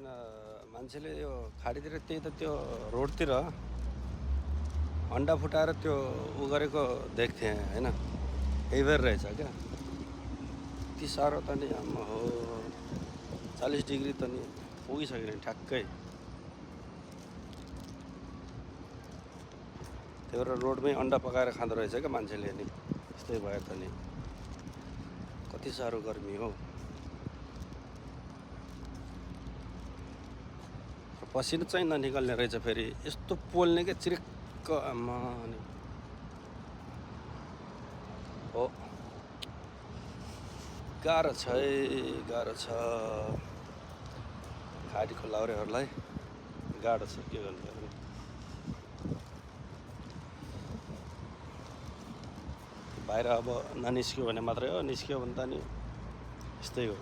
किन मान्छेले यो खाडीतिर त्यही त त्यो रोडतिर अन्डा फुटाएर त्यो उ गरेको देख्थेँ होइन, यही भएर रहेछ क्या। यति साह्रो त नि आम्मा हो, 40 डिग्री त नि पुगिसक्यो नि ठ्याक्कै। त्यही भएर रोडमै अन्डा पकाएर खाँदो रहेछ क्या मान्छेले नि। यस्तै भयो त नि, कति साह्रो गर्मी हो। पसिना चाहिँ ननिकल्ने रहेछ फेरि, यस्तो पोल्ने क्या चिरिक्क आम्मा नि हो। गाह्रो छ है, गाह्रो छ। खाडीको लाउरेहरूलाई गाह्रो छ, के गर्नु। बाहिर अब ननिस्क्यो भने मात्रै हो, निस्क्यो भने त नि यस्तै हो।